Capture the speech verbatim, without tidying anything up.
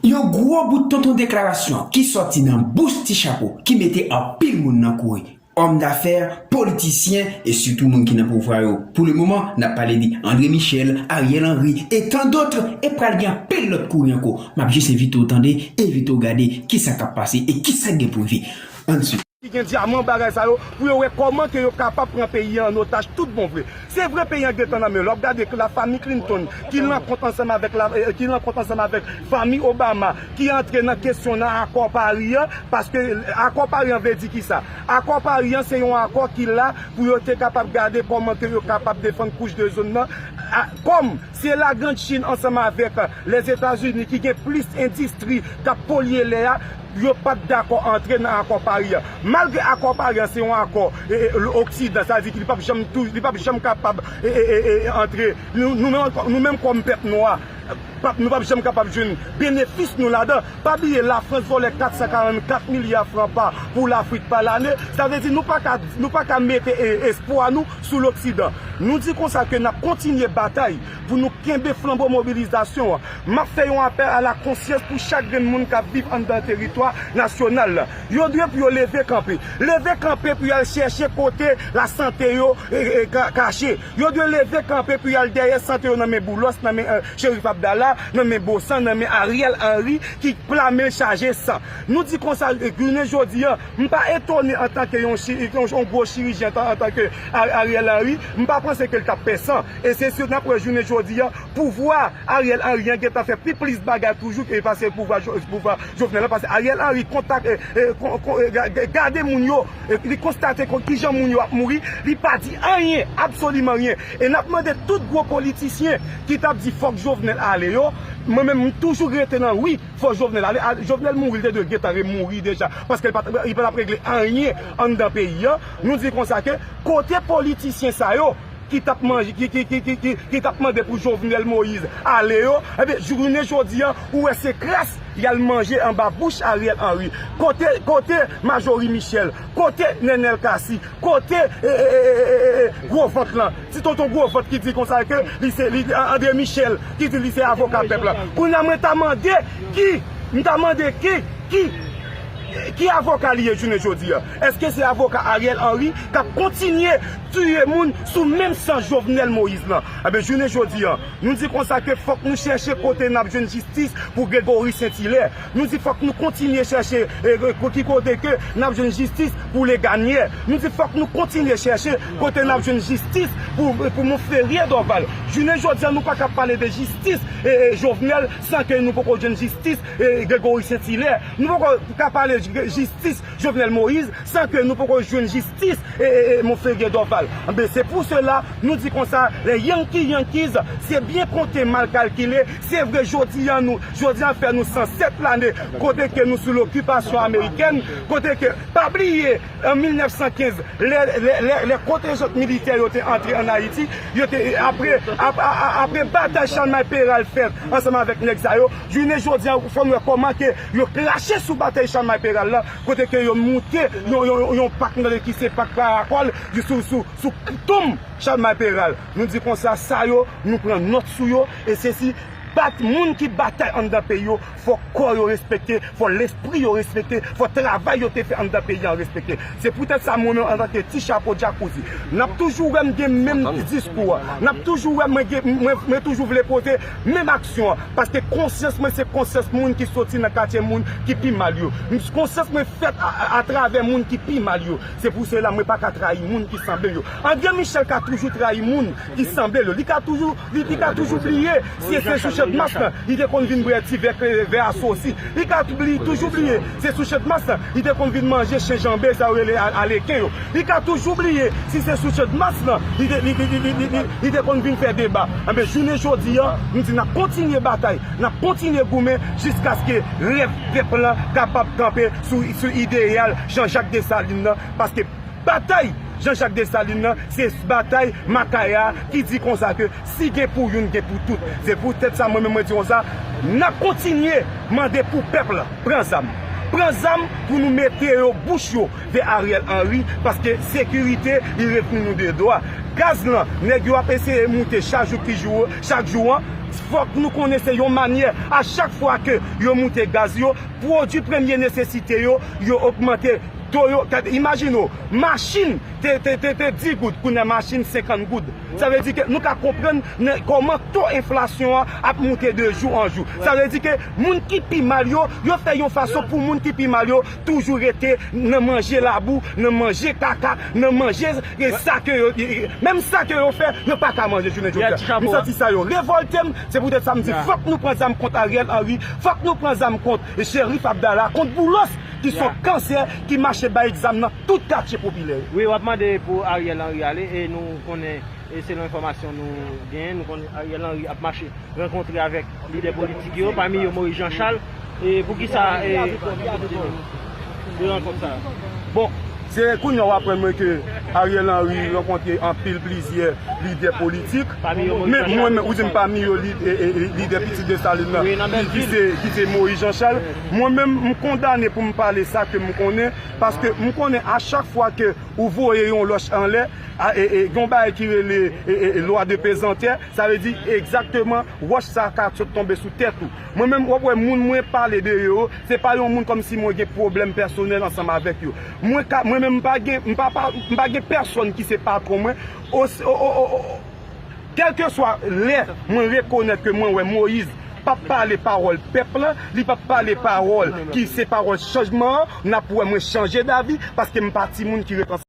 Yon gwo bout tonton deklarasyon ki sòti nan bouch Ti Chapo ki mete anpil moun nan kouri. Òm dafè, politisyen e sitou moun ki nan pouvwa yo. Pou le moman, n ap pale de André Michel, Ariel Henry e tan dòt, e pral gen anpil lòt kouri ankò. M ap jis envite w tande, envite w gade kisa k ap pase e kisa k gen pou rive. Ann swiv. Ki gen dyaman bagay sa yo, pou yo wè kòman ke yo kapab pran peyi an an otaj tout bon vre. Se vre peyi an gentan nan men yo. Lè w ap gade lafanmi Clinton ki nan kont ansanm avèk la, eh, ki nan kont ansanm avèk fanmi Obama ki antre nan kesyon nan akò Pari an, paske akò Pari an vle di kisa? Akò Pari an se yon akò ki la pou yo te kapab gade kòman ke yo kapab defann kouch de zòn nan. A, kòm se Lagrann Chin ansanm avèk Lèzetazini ki gen plis endistri k ap polye lè a, yo pa t dakò antre nan akò Pari a. Malgre akò Pari a se yon akò, e, e, Oksidan, sa vle di ki li p ap janm tou, li p ap janm kapab, e, e, e, e, antre. Nou, nou menm, nou menm kòm pèp nwa, p ap, nou p ap janm kapab jwenn benefis nou ladan. Pa bliye, Lafrans vòlè kat san karannkat milya fran pa pou Lafrik pa lane. Sa vle di nou pa ka, nou pa ka mete, e, espwa nou sou Loksidan. Nou di konsa ke n ap kontinye batay pou nou kenbe flanbo mobilizasyon an. M ap fè yon apèl a la konsyans pou chak grenn moun k ap viv anndan teritwa nasyonal la. Yo dwe pou yo leve kanpe. Leve kanpe pou y al chèche kote lasante yo, e, e, ka-, kache. Yo dwe leve kanpe pou y al dèyè sante yo nan men Boulos, nan men, eh, Cherif Abdallah, nan men Bosan, nan men Ariel Henry ki plame l chaje san. Nou di konsa, eh, jounen jodi a, m pa etone antanke yon chi-, yon, yon gwo chirijyen, antan-, antanke Ar-, Ariel Henry, m pa panse ke l t ap pè san. E se si n ap wè jounen jodi a, pouvwa Ariel Henry an gentan fè pi plis bagay toujou ke pase pouvwa Jo-, pouvwa Jovenel la, paske Ariel Henry kontak, eh, eh, kon-, kon-, eh, ga-, ga-, gade moun yo, eh, li konstate kon-, kijan moun yo ap mouri, li pa di anyen, absoliman anyen. E n ap mande tout gwo politisyen ki t ap di fòk Jovenel ale yo, mwen menm m toujou rete nan wi, fò Jovenel ale. A, Jovenel mouri, li te dwe gentan remouri deja, paske li pa t, li pa t ap regle anyen anndan peyi an. Nou di konsa ke kote politisyen sa yo, ki t ap manje, ki, ki, ki, ki, ki, ki t ap mande pou Jovenel Moïse ale yo, ebyen, jounen jodi a, ou wè se kras y al manje anba bouch Ariel Henry. Kote, kote Marjorie Michel, kote Nenel Cassy, kote, e, e, gwo vant lan, ti tonton gwo vant ki di konsa ke li se, li, André Michel, ki di li se avoka pèp la. Kounye a mwen ta mande ki, m ta mande ki, ki, ki avoka li ye jounen jodi a? Èske se avoka Ariel Henry k ap kontinye tiye moun sou menm san Jovenel Moïse lan? Enben, jounen jodi a, nou di konsa ke fòk nou chèche kote n ap jwenn jistis pou Gregory Saint Hilaire. Nou di fòk nou kontinye chèche, e, e, ki kote ke n ap jwenn jistis pou Legagnè. Nou di fòk nou kontinye chèche kote n ap jwenn jistis pou, pou Monferrier Dorval. Jounen jodi a, nou pa ka pale de jistis, e, e, Jovenel san ke nou poko jwenn jistis, e, Gregory Saint Hilaire. Nou poko ka pale j-, jistis Jovenel Moïse san ke nou poko jwenn jistis, e, e, e, Monferrier Dorval. Enben, se pou sela, nou di konsa, les Yankee Yankees, se byen konte, mal kalkile. Se vre, jodi a nou, jodi a fè nou san sèt lane kote ke nou sou lokipasyon amerikèn, kote ke, pa bliye, an mil nèf san kenz, lè, lè, lè, lè kontenjan militè yo te antre ann Ayiti, yo te, apre, ap-, a-, a-, apre batay Chalmay Peral fè ansanm avèk nèg sa yo, jounen jodi a, fò n wè kòman ke yo krache sou batay Chalmay Peral la, kote ke yo moute yon, yon, yon pak nan ki se pak Karakòl, sou, sou, sou tonm Chalmay Peral. Nou di konsa, sa yo, nou pran nòt sou yo, e se si bat-, moun ki batay anndan peyi yo, fò kò yo respekte, fò lespri yo respekte, fò travay yo te fè anndan peyi an respekte. Se poutèt sa, mwen menm, antanke Ti Chapo Djakouzi, n ap toujou wè m gen menm diskou an. N ap toujou wè mwen gen, mwen, mwen toujou vle poze menm aksyon an. Paske konsyans mwen, se konsyans moun ki soti nan katye moun ki pi mal yo. Konsyans mwen fèt a, a, atravè moun ki pi mal yo. Se pou sela mwen pa ka trayi moun ki sanble yo. André Michel ka toujou trayi moun ki sanble yo. Li ka toujou, li, li ka toujou bliye si se sou Channmas lan li te konn vin bwè ti vè, vè asosi. Li ka bli-, toujou bliye se sou Channmas lan li te konn vin manje chen janbe sa yo rele a-, aleken yo. Li ka toujou bliye si se sou Channmas lan li te, li, li te konn vin fè deba. Enben, jounen jodi a, nou di n ap kontinye batay, n ap kontinye goumen jiskaske rèv pèp lan kapab kanpe sou, sou ideyal Jean Jacques Dessalines nan, paske batay Jean Jacques Dessalines nan, se batay Makaya ki di konsa ke si gen pou youn, gen pou tout. Se poutèt sa, mwen menm, mwen di konsa, n ap kontinye mande pou pèp la pran zam. Pran zam pou nou mete yo bouch yo vè Ariel Henry, paske sekirite, li revni nou de dwa. Gaz lan, nèg yo ap eseye moute chak jou ki jou, chak jou an, Fòk nou konnen se yon manyè, a chak fwa ke yo moute gaz yo, pwodui premye nesesite yo, yo ogmante to yo. Gade, imajine w, machin te, te, te, te dis goud, kounye a machin senkant goud. Sa vle di ke nou ka konprann nan kòman to enflasyon an ap moute de jou an jou. Sa vle di ke moun ki pi mal yo, yo fè yon fason pou moun ki pi mal yo toujou rete nan manje labou, nan manje kaka, nan manje e sa ke yo, e, e, menm sa ke yo fè, yo pa ka manje jounen jodi a. M santi sa yo revòlte m, se poutèt sa m di fòk nou pran zam kont Ariel Henry, fòk nou pran zam kont Cherif Abdallah, kont Boulos, ki se yon kansè ki mache bay zam nan tout katye popilè yo. Wi, w ap mande pou Ariel Henry ale, e nou konnen, e selon enfòmasyon nou genyen, nou konnen Ariel Henry ap mache rankontre avèk lidè politik yo, pami yo Moïse Jean Charles. E poukisa e, de rankont sa? Bon, se kounye a w aprann mwen ke Ariel Henry rankontre anpil plizyè lidè politik. Men mwen menm, ou di m pami yo lidè pitit Desalin nan, ki se, ki se Moïse Jean Charles. Mwen menm, m kondane pou m pale sa ke m konnen, paske m konnen a chak fwa ke ou voye yon lòch anlè, gen yon bagay ki rele lwa de pezantè, sa vle di egzakteman wòch sa ka sot tonbe sou tèt ou. Mwen menm, w ap wè moun mwen pale de yo, se pa yon moun kòmsi mwen gen pwoblèm pèsonèl ansanm avèk yo. Mwen ka, mwen menm, m pa gen, m pa, pa, m pa gen pèsonn ki se patwon mwen. Kèlkeswa lè mwen rekonèt ke mwen wè Moyiz p ap pale pawòl pèp lan, li p ap pale pawòl ki se pawòl chanjman an, n ap wè mwen chanje davi, paske m pa timoun ki ret ansanm.